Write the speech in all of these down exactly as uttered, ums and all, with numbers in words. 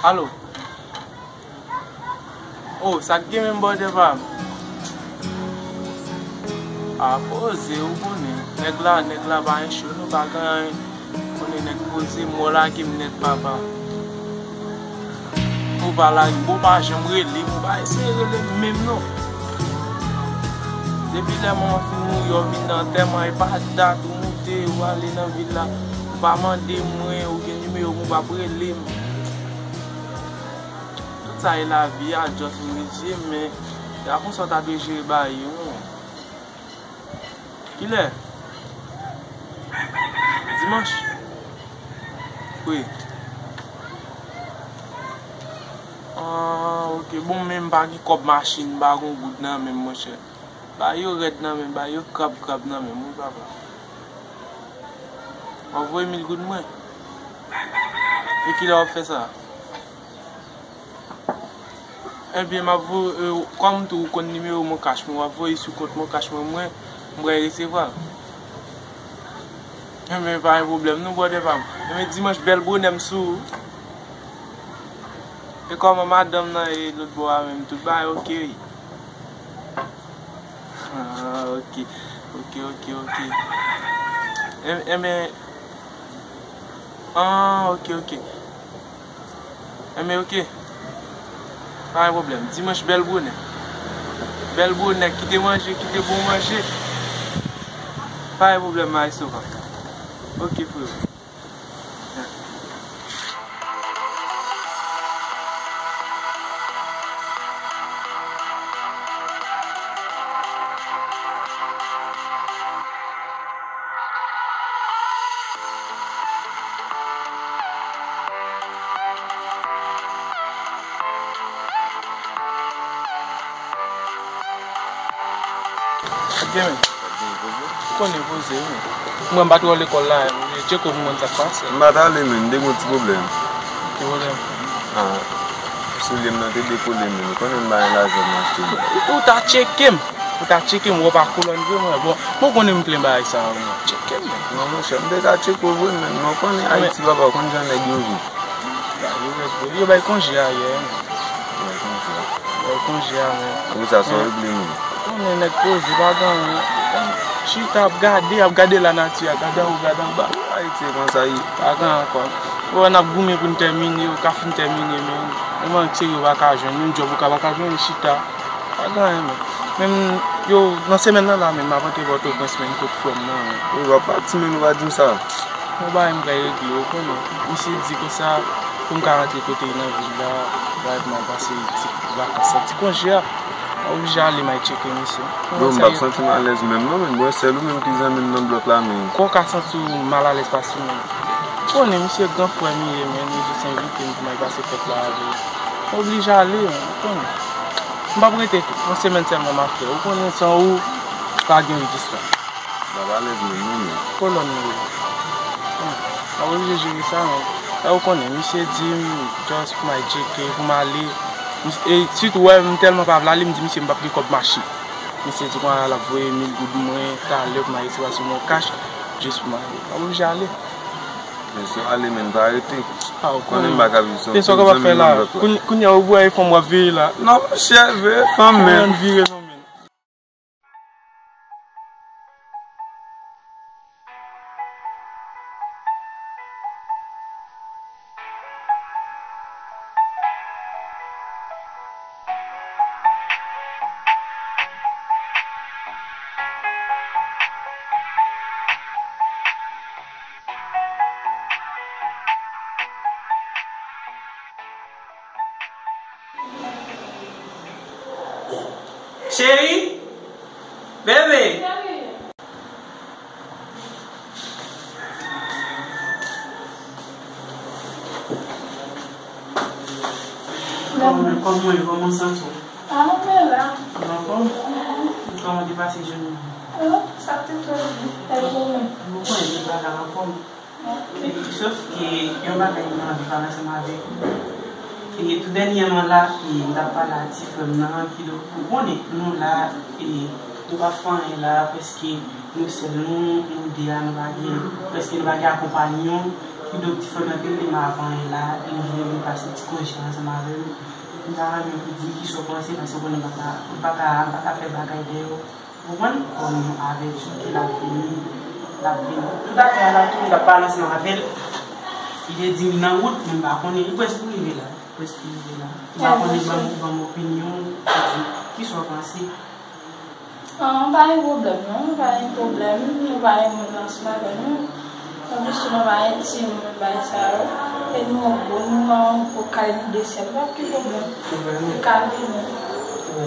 Alo. Oh, sa k gen menm, bòdè pa m? A poze, ou konnen. Nèg la, nèg la pa gen cho, nou pa gen anyen. Konnen nèg poze, mò lage m nèt, papa. Ou pa lage m, ou pa janm rele m, ou pa eseye rele m menm non. Depi lè manman fin mouri, ou vin nan antèman, e pa dat ou moute, ou ale nan vil la, ou pa mande mwen, ou gen nimewo m, ou p ap rele m. Tout sa e lavi a, just oblije, men se pa konsa w ta dwe jere bagay yo non. Kilè? Dimanch? Wi. Ah, ok. Bon, men m pa gen kòb machin, m pa gen goud nan men m, monchè. Bagay yo rèd nan men m, bagay yo krab krab nan men m, wi, papa. W ap voye mil goud mwen? E kilè w ap fè sa? Ebyen, m ap voye, kòm tou ou konn nimewo Moncash mwen, w ap voye sou kont Moncash mwen, mwen, m pral resevwa l. Ebyen, pa gen pwoblèm, non, bòdè pa m. Ebyen, dimanch bèl bonè m sou ou. E kòman madanm nan e lòt bò a menm? Tout bagay ok, wi? Ah, ok. Ok, ok, ok. E- Ebyen, ah, ok, ok. Ebyen, ok. Pa gen pwoblèm. Dimanch, bèl bonè. Bèl bonè. Kite manje, kite bon manje. Pa gen pwoblèm, Maestro pa m. Ok, freo. Sa k gen, men? Ou konnen poze, wi. Mwen, m pa twò lekòl la, m vle tcheke w pou m konn sa k pase. M pa t ale, men, m te gen yon ti pwoblèm. Ki pwoblèm? Ah, soulye m nan te dekole, men. Ou konnen m pa gen lajan pou m achte, men. Ou ta tcheke m. Ou ta tcheke m, wè w pa kolòn vre, mwen. Bon, mwen konnen m plen bagay sa a, mwen. Tcheke m, men. Non, monchè, m te ka tcheke w vre, men. Mwen konnen Ayiti, papa, ou konn jan nèg yo viv. Yo rèd vre. Yo bay konje ayè, men. Yo bay konje a. Yo bay konje a, men. Pou sa, sa w regle, men. Konnen nèg poze, pa gen anyen. Chita, ap gade, ap gade lanati a, gade anwo, gade anba. Ayiti, e konsa ye. Pa gen ankò. Ou wè n ap goumen pou n tèmine, ou ka fin tèmine, men. Yon mank serye ou pa ka jwenn, yon djòb ou ka pa ka jwenn, chita. Pa gen anyen, men. Menm yo, nan semèn nan la, menm, m ap antre Pòtoprens, menm, kot frè m nan, men. Wi, w ap pati, men ou pa di m sa. Yon bagay m pral regle, ou konnen. Misye di konsa, pou m ka rantre kote l nan vil la, bagay pou m al pase ti vakans lan, ti konje a. M oblije ale, m al tcheke misye. Bon, m p ap santi m alèz menm non, men bon, sèl ou menm ki zanmi m nan blòk la, men. Kò w ka santi w malalèz pase menm. Ou konnen, misye gran frè m li ye, men, li jis envite m pou m al pase fèt la avè l. M oblije ale, ou konnen. M p ap rete tou. Yon semèn sèlman m ap fè. Ou konnen, san ou, pa gen egzistans. M ap alèz menm, non, men. Kolòn mwen ye. Bon, m ap oblije jere sa, men. Sa ou konnen, misye di m, just pou m al tcheke, pou m ale. Mis-, e sitou, wè, m tèlman pa vle ale, m di misye m p ap gen kòb machin. Misye di konsa l ap voye mil goud mwen, talè pou m al resevwa sou Moncash, jis pou m ale. M ap oblije ale. Men si w ale, men, pa rete. Ah, ou konnen m pa ka viv san zanmi m nan blòk la. Kounye a, ou bwè e fanm w ap veye la. Non, monchè, veye fanm, men. Ann vire non, men. Cheri, bebe. Kòman, kòman w ye? Kòman w santi w? Ah, mwen la. Ou anfòm? Kòman te pase jounen an? Ah, sa te trè byen. E pou mwen? Mwen konnen tout bagay anfòm. Ok. Sof ke yon bagay mwen anvi pale ansanm avèk ou. E tou dènyèman la, e, m t ap pale a ti frè m nan, kidonk, ou konnen, nou la, e, nou pa fè anyen la, prèske nou sèl, nou, nou de a, nou pa gen, prèske nou pa gen akonpanyan. Kidonk, ti frè m nan te rele m avan yè la, e li vin, li pase ti konje ansanm avè m. M ta renmen pou di kisa w panse, paske w konnen m pa ka, m pa ka, m pa ka fè bagay dèyè w. Ou konprann? Kòm avèti w ke l ap vini, l ap vini. Tout afè a la tou, m t ap pale ansanm avè l. Li te di m nan wout, men m pa konnen, li prèske rive la. Prèske rive la. M pa konnen, ban m, ban m opinyon w, di kisa w panse. Ah, pa gen pwoblèm, non. Pa gen pwoblèm. Nou pa gen moun nan sou bagay, non. Anplis tou, nou pa gen timoun, bagay sa yo. E nou an gwo, nou an gwo kay, nou de sèl. Pa gen pwoblèm. Pwoblèm. Li ka vini. Wi.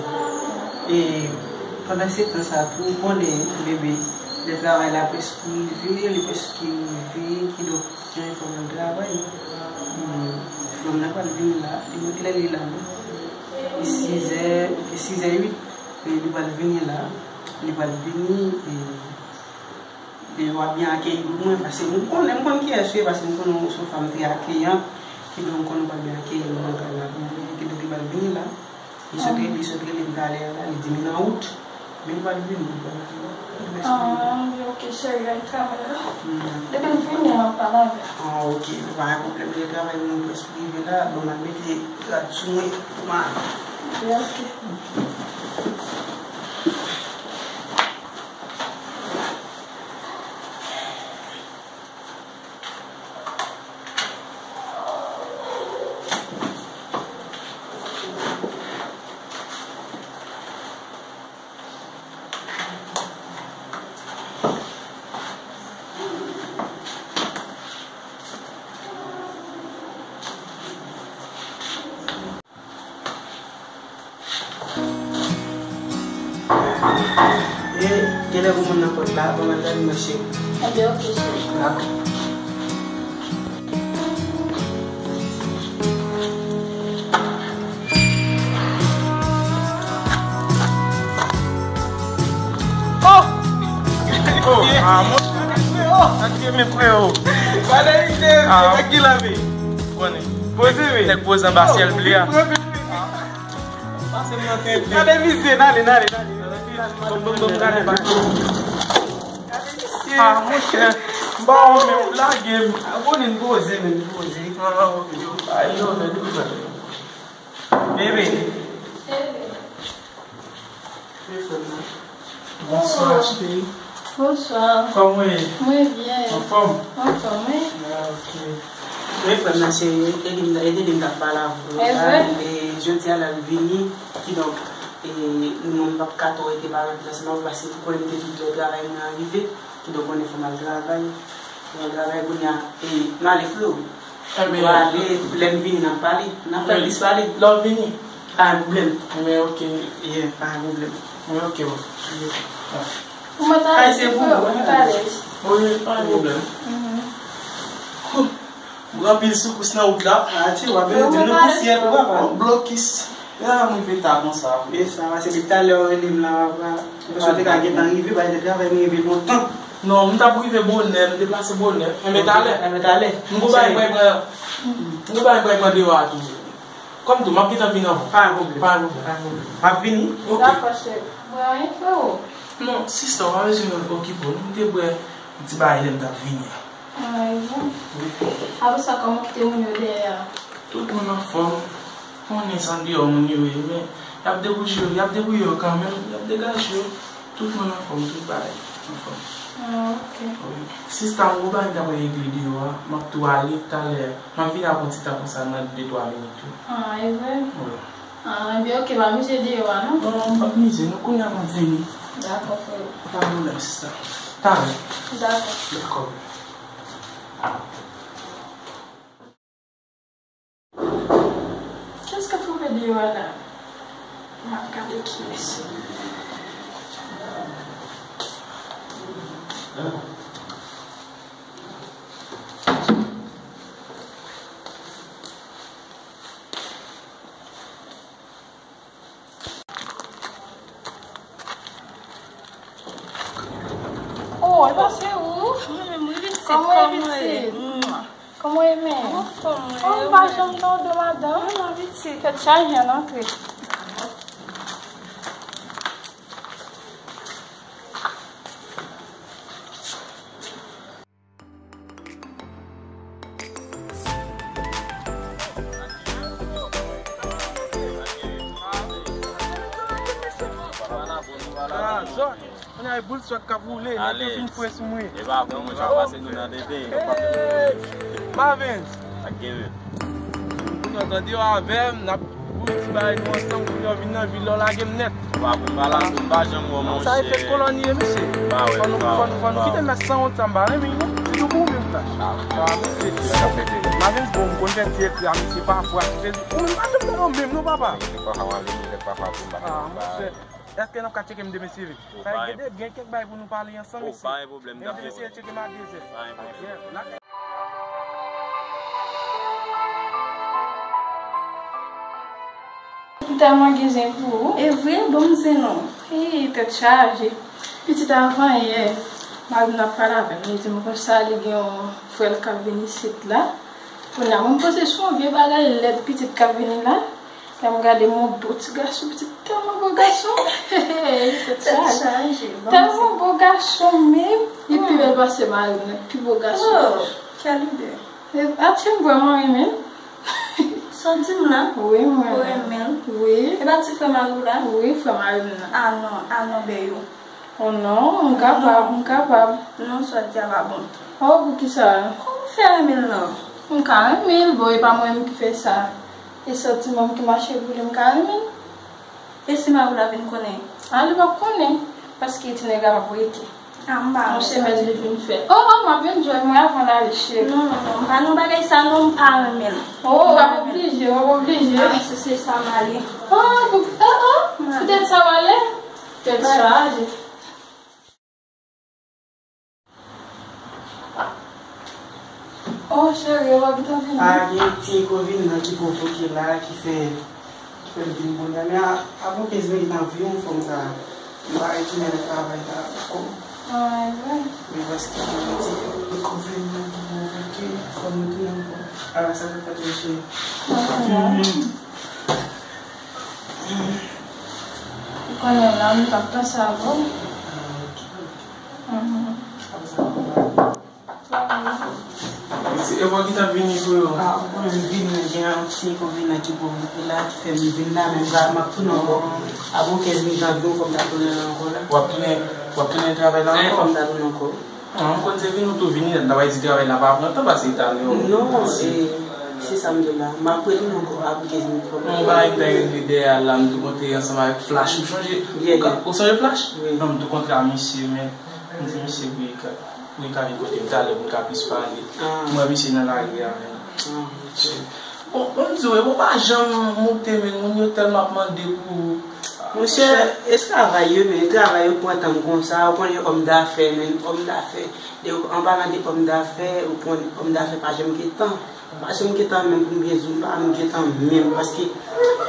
E pandan se tan sa tou, ou konnen, bebe, lè travay la prèske rive, li prèske rive, kidonk, jan e fò m al travay. Hmm, frè m nan pral vini la, li mwen klè li la, non. Li sizè, li sizè uit, e li pral vini la, li pral vini, e, e w ap byen akeyi pou mwen, paske m konnen, m konn kiyès ou ye, paske m konnen w se yon fanm trè akeyan, kidonk m konnen w pral byen akeyi mwen nan kay la pou mwen, kidonk li pral vini la. Li sot, li sot rele m talè a la, li di m li nan wout, men li pral vini, li pral vini. Ah, ok, cheri, al travay la. Hmm. Depi l vini, m ap pale avè l. Ah, ok, pa gen pwoblèm, lè travay mwen prèske rive la, bon, m al mete rad sou mwen pou m ale. Ok, ok. E, genlè gen moun nan pòt la, ban m al gade mwen, cheri. Enben, ok, cheri. Dakò. Oh! Oh, ah, mon Dieu, freo! Sa k ye, men, freo? Gade ide, ah, nèg ki lave. Konnen. Poze, men. Nèg poze anba syèl ble a. Pase m nan tenten. Gade mizè, n ale, n ale, n ale. Bon, bon, bon, gade, gade. Gade mizè. Ah, monchè. M pa wè w menm, lage m. Ah, konnen m poze, men m poze. Ah, ok. Ayo, men nou fè. Bebe. Bebe. Bebe, frè m nan. Bonswa, cheri. Bonswa. Kòman w ye? Mwen byen. Anfòm? Anfòm, wi. Ah, ok. Wi, frè m nan, se Edeline, Edeline k ap pale avè w la. E vre? E jodi a la, l vini. Kidonk, e, nou menm, m p ap ka twò rete pa rete ansanm avè w, paske ou konnen m te di w lè travay mwen an rive. Kidonk, konnen fò m al travay. Fò m al travay kounye a. E, m ale, freo. Enben, lè m vini, n ap pale. N ap fè plis pale. Lè w vini? Pa gen pwoblèm. Men, ok. Yeah, pa gen pwoblèm. Men, ok, bro. Yeah. Ou mèt alèz, freo, ou mèt alèz. Wi, pa gen pwoblèm. Mhm. M pran anpil soukous nan wout la. Ah, ti, w ap vin di nou pousyè tou, papa. Blokis. Ya, m rive ta konsa. E sa, se depi talè w rele m la, papa. Mwen te ka gentan rive, paske travay mwen rive lontan. Non, m t ap rive bonè, m deplase bonè. Enben talè. Enben talè. M gon bagay mwen pran. M gon bagay mwen pran deyò a tou. Kòm tou, m ap gentan vin anvan. Pa gen pwoblèm. Pa gen pwoblèm. Pa gen pwoblèm. M ap vini. Ok. Dakò, cheri. Mwen anyen, freo. Non, sista, w pa bezwen okipe w. Nou te bwè yon ti bagay lè m t ap vini a. Ah, e bon? Wi. Apre sa, kòman kite moun yo dèyè a? Tout moun anfòm. Konnen se andeyò moun yo ye, men y ap debouje yo, y ap debouye yo kanmenm, y ap degaje yo. Tout moun anfòm, tout bagay anfòm. Ah, ok. Wi. Sista, m gon bagay m ta pral regle deyò a, m ap tou ale talè. M ap vin ap pran ti tan konsa nan de twa minit tou. Ah, e vre? Wi. Ah, ebyen, ok, pa mize deyò a, non? Non, m p ap mize, non, kounye a m ap vini. Dakò, frè. Pa gen pwoblèm, sista. Talè. Dakò. Dakò. Kiyès k ap frape deyò a la? M ap gade kiyès. Oh, epa se ou? Mwen menm, wi, pitit. Kòman w ye, pitit? Kòman w ye menm? Anfòm, wi. Oh, m pa janm tande w, madanm. Mwen la, pitit. Tèt chaje, ann antre. Sòk. Kounye a e boul sòk k ap woule, nèg yo fin fre sou mwen. E pa bon, mwen, sa pase nou nan tete. Hey! Mavens! Ak Kevin. Kounye a tande yo avè m, n ap boule ti bagay nou ansanm, kounye a w vin nan vil la, w lage m nèt. Pa bon, pa la, m pa janm wè w, monchè. Sa e fèt kolòni ye, mesye. Fò nou, fò nou, fò nou kite mès sanwont sa, m pa renmen l non. Sitou pou ou menm, Flash. Ah, mesye. Mavens, bon, m konn fè ti ekri a mesye pafwa sou Facebook. Ou menm pa janm nan menm non, papa. Nèg pafwa, mwen vini, nèg pafwa pou m pa. Ah, monchè. Èske n ap ka tcheke m demen, Seve? Sa vle di gen kèk bagay pou nou pale ansanm isi. Pa gen pwoblèm, dakò. Demen, Seve, tcheke m a dezè. Pa gen pwoblèm. M tèlman gen zen pou ou. E vre, ban m zen non. Hey, tèt chaje. Pitit avan yè, mari m ap pale avè m. Li di m konsa li gen yon frè l k ap vin isit la. Kounye a, mwen, m panse se yon vye bagay lèd pitit k ap vini la. Lè m gade m wè yon bo ti gason, pitit tèlman bo gason. Tèt chaje, bon. Tèlman bo gason menm. Li pi bèl pase mari m nan, pi bo gason. Oh, quelle idée. E, atchè, m vrèman renmen l. Sa w di m la? Wi, m renmen l. Ou renmen l? Wi. E pa ti frè mari w la? Wi, frè mari m nan. Ah non, ah non, bèyo. Oh non, m kapab, m kapab. Non, sa w di a pa bon. Oh, poukisa? Kòman w fè renmen l nan? M ka renmen l, bon, e pa mwen menm ki fè sa. E santiman m ki mache boule, m ka renmen l. E si mari w la vin konnen? A, li p ap konnen, paske ti nèg la p ap rete. Ah, m pa renmen sa. Yon semèn li vin fè. Oh, oh, m ap vin jwenn mwen avan l ale, cheri. Non, non, non, m pa nan bagay sa non, m pa renmen l. Oh, w ap oblije, w ap oblije. Ah, si se sa, m ale. Oh, pou, oh, oh, poutèt sa w ale? Tèt chaje. Oh, cheri, w ap vin vini. A, gen ti enkonvenyan ki pwovoke la, ki fè, ki fè m vin kounye a. Men a, apre kenz minit anviwon, fò m ka, m pa retounen nan travay la ankò. Ah, e vre? Wi, paske gen ti enkonvenyan ki pwovoke, fò m retounen ankò. Ala sa k ap fèt, monchè. Ah, bon. Ou konnen la, m t ap panse avè w. Mhm. Se e bò ki t ap vini pou yo? Ah, ou konnen m vini, men gen yon ti enkonvenyan ki pwovoke la, ki fè m vin la, men m ap tounen ankò. Apre kenz minit anviwon, fò m ta tounen ankò la. W ap tounen, w ap tounen travay la ankò? Wi, fò m ta tounen ankò. Ah, m konn se vin ou tou vini, nan travay di travay la pa pran tan, paske Italyen yo. Non, e, se sa m di w la. M ap retounen ankò apre kenz minit, fò m ta tounen. Yon bagay m te regle dèyè a la, m tou kontre ansanm avèk Flash, ou chonje? Ou ka, ou sonje Flash? Wi. Non, m tou kontre a misye, men m di misye pou li ka, pou li ka vin kote m talè, pou n ka plis pale. Ah. M wè misye nan lari a, men. Ah, ok. Bon, bon, m di w, e bon, pa janm moute, men moun yo tèlman ap mande pou ou. Monchè, e travay yo, men e travay yo pran tan m konsa, ou konnen òm dafè, men òm dafè. De, an palan de òm dafè, ou konnen òm dafè pa janm gen tan. Pa janm gen tan menm pou m byen di w, m pa janm gen tan menm, paske,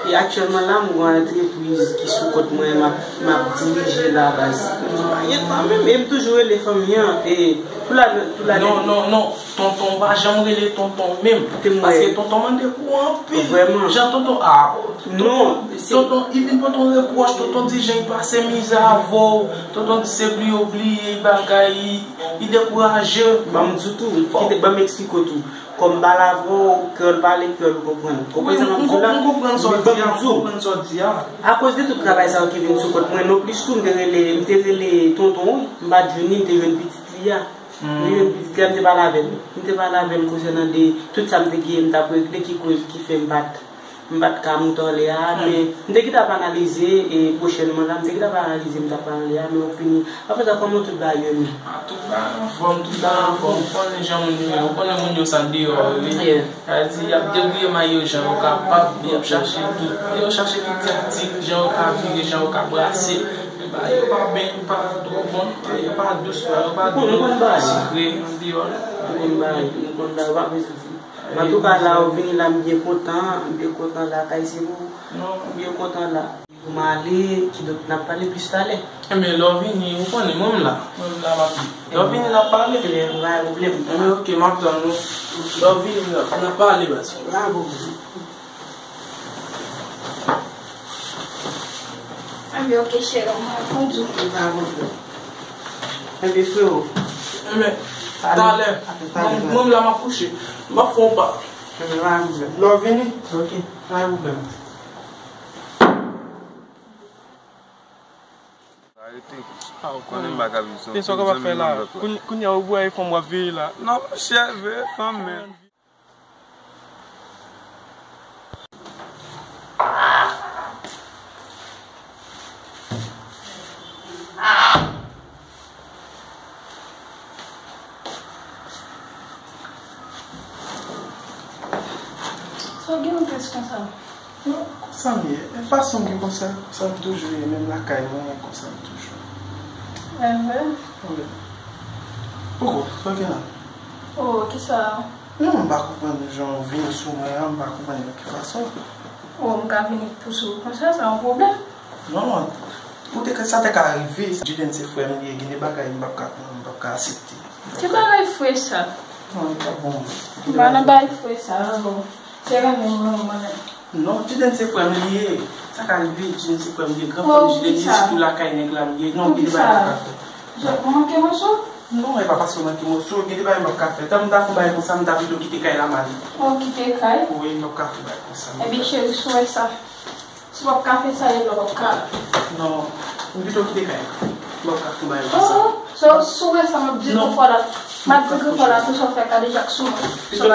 e aktyèlman la, m gen yon antrepriz ki sou kont mwen, m ap, m ap dirije la, baz. M pa gen tan menm, e m toujou rele fanmi an, e tou la, tou la. Non, non, non. Tonton, ou pa janm rele tonton menm. Paske tonton mande pou ou anpil. Vrèman. Jan tonton, ah, tonton, tonton, li vin pote yon repwòch, tonton di jan li pase mizè avè w, tonton di se bliye w bliye bagay, li, li dekouraje. Ban m di w tou, kite, ban m eksplike w tou. Kòm m pale avè w, kreyòl pale, kreyòl konprann. Konprann sa m ap di w la? M konprann sa w di a, m konprann sa w di a. Akoz de tout travay sa yo ki vin sou kont mwen, nonplis tou, m te rele, m te rele tonton, wi, m pa t jwenn li, m te jwenn pitit li a. Li menm, pitit la, m te pale avè l. M te pale avè l konsènan de tout sa m te genyen, m t ap regle, ki koz ki fè m pa t, m pa t ka moute anlè a, men m te gentan ap analize, e pwochènman la, m te gentan ap analize, m t ap anlè a, men w fini. Anfen, sa kòman tout bagay yo menm? Ah, tout bagay anfòm, tout bagay anfòm. Ou konnen jan moun yo ye, ou konnen moun yo sa deyò yo ye. Sa vle di, y ap debouye may yo jan yo kapab, y ap chache tout, yo chache tout ti atik, jan yo ka vire, jan yo ka brase. Bagay yo pa ben, pa twò bon, bagay yo pa dous, bagay yo pa dous, sikre, deyò. M konn bagay, m konn bagay, pa bezwen di. Antouka, la ou vini la, m byen kontan, m byen kontan lakay se pou ou. M byen kontan la. Pou m ale, kidonk n ap pale plis talè. Enben, lè w vini, ou konnen, mwen m la. Mwen m la, m ap, lè w vini, n ap pale. Enben, pa gen pwoblèm. Enben, oke, m ap tann ou. Lè w vini, n ap, n ap pale, baz. Pa gen pwoblèm. Enben, oke, cheri, m ap tann ou. Pa gen pwoblèm. Enben, frewo. Enben, talè. Mwen, mwen m la, m ap kouche. M ap fè yon pa. Enben, pa gen pwoblèm. Lè w vini? Oke, pa gen pwoblèm. Rete. Konnen m pa ka viv san ou. E sa w kapab fè la? Kounye a ou bwè e fanm w ap veye la. Non, monchè, veye fanm, men. Sa w gen nan tèt konsa? Non, konsa m ye. E fason m ye konsa, konsa m toujou ye. Menm lakay mwen, konsa m toujou. Evre? Wi. Poko, sa w gen la? Oh, kisa? Non, m pa konprann jan w vin sou mwen an, m pa konprann nan ki fason. Oh, m ka vini pou sou ou konsa, sa yon pwoblèm? Non, ou te, sa te ka rive. Jiden se frè m li ye, gen de bagay m p ap ka, m p ap ka aksepte. Ki bagay frè sa? Non, li pa bon. M pa nan bagay frè sa, non. Se renmen mwen, mwen menm. Non, Jiden se frè m li ye. Sa ka rive, Jiden se frè m li ye. Gran fanm Jiden li ye, sitou lakay nèg la li ye. Non, gen de bagay m p ap ka fè. Ou manke moso? Non, e pa paske w manke moso. Gen de bagay m p ap ka fè. Tan m ta fè yon bagay konsa, m ta pito kite kay la m ale. Oh, kite kay? Wi, m p ap ka fè yon bagay konsa. Ebyen, cheri, si w wè sa. Si w ap ka fè sa, e lè w ap ka. Non, m pito kite kay la. M ap ka fè yon bagay konsa. Oh, oh, so, si w wè sa, m ap di gran frè la. M ap di gran frè la, tou sa w fè Kadejak sou mwen. Pito,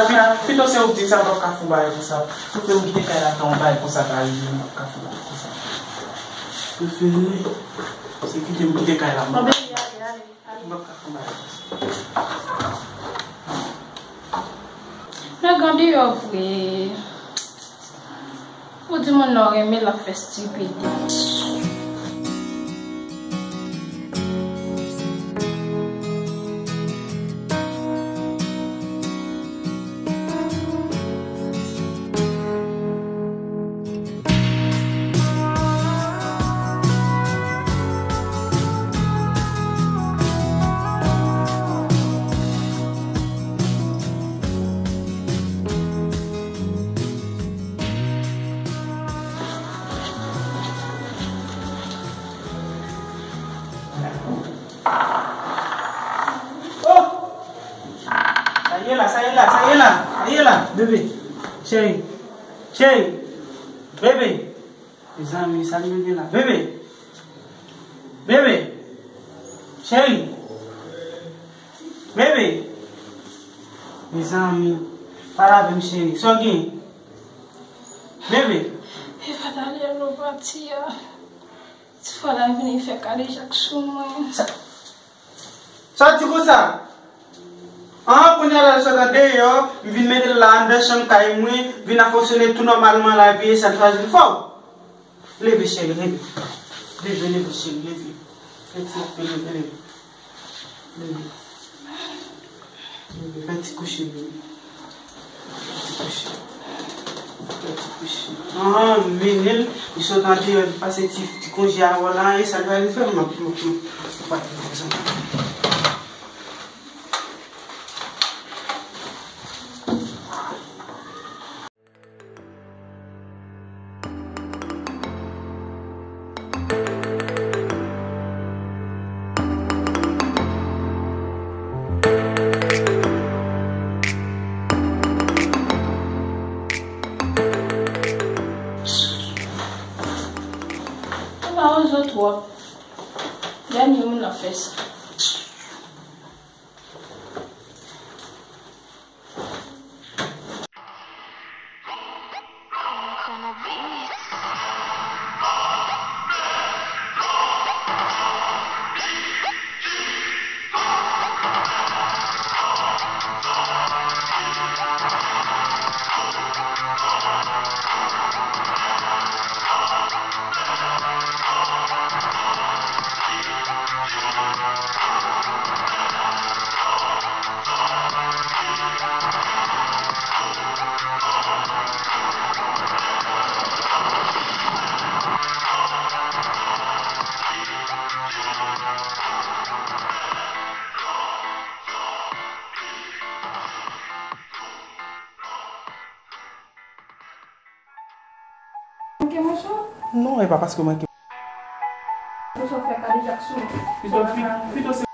pito se ou k di sa, m ap ka fè yon bagay konsa. Prefere m kite kay la, tan yon bagay konsa ta rive, m ap ka fè yon bagay konsa. Prefere, se kite m kite kay la, m ap ka fè yon bagay konsa. Nèg andeyò vre. Ou di moun nan w renmen l ap fè stipid. Oh! Sa ye la, sa ye la, sa ye la, sa ye la, bebe. Cheri. Cheri. Bebe. Mezanmi, sa li menm gen la? Bebe! Bebe! Cheri! Bebe! Mezanmi, pale avè m, cheri. Sa w gen? Bebe! E pa t ale an nou pati a. Ti frè la vini fè kadejak sou mwen. Sa, Sa w di konsa? An, kounye a la l sot andeyò, m vin mete l la anndan chanm kay mwen, vin ap fonksyone tou nòmalman la, epi e sa l chwazi l fè w. Leve, cheri, leve. Leve, leve, cheri, leve. Fè ti, leve, leve. Leve. Leve, fè ti kouche, leve. Ti kouche. Ti kouche. An, mennen l, li sot andeyò, li pase ti, ti konje avè w la, e sa l pral fè m, m ap, m ap, m ap, m ap, m ap. Ou pa oze twòp. Dènye moun ap fè sa. Manke moso? Non, e pa paske w manke. Moso fè kadejak sou mwen. Pito, pito se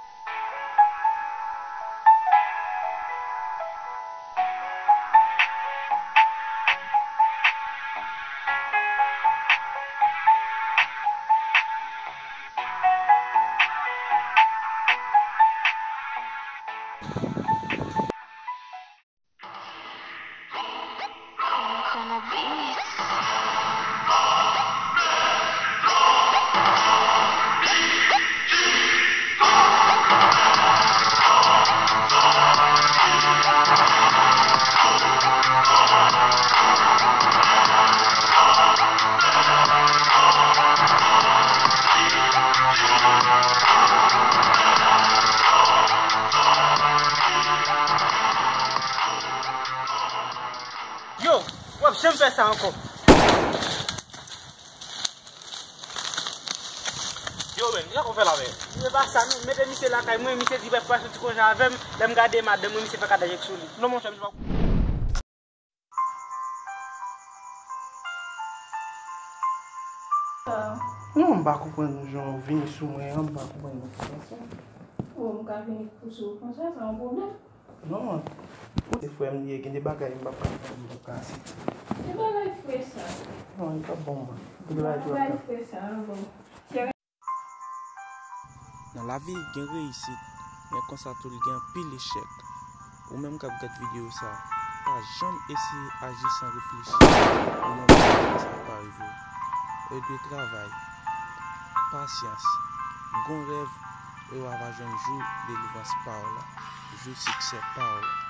Fè sa ankò. Yo, men, jan w fè la, men. Se pa sa, non. Mete misye lakay mwen, misye di, "Pèp pa soti konja avè m." Lè m gade madanm mwen, misye fè kadejak sou li. Non, monchè, misye pa. Non, m pa konprann jan w vini sou mwen an, m pa konprann nan ki sans sa. Oh, m ka vini sou ou konsa, sa yon pwoblèm? Non, ou se frè m li ye, gen de bagay m p ap ka fè, m p ap ka asepte. Ki bagay fre sa? Non, li p ap bon, man. Gen de bagay ki p ap ka. Bagay fre sa, bon. Nan lavi, gen reyisit, men konsa tou, li gen anpil echèk. Ou menm k ap gad videyo sa, pa janm eseye aji san reflechi pou yon bagay konsa pa rive w. Ou dwe travay, pasyans, gon rèv, e w a va jwenn jou delivrans pa w la, jou siksè pa w la.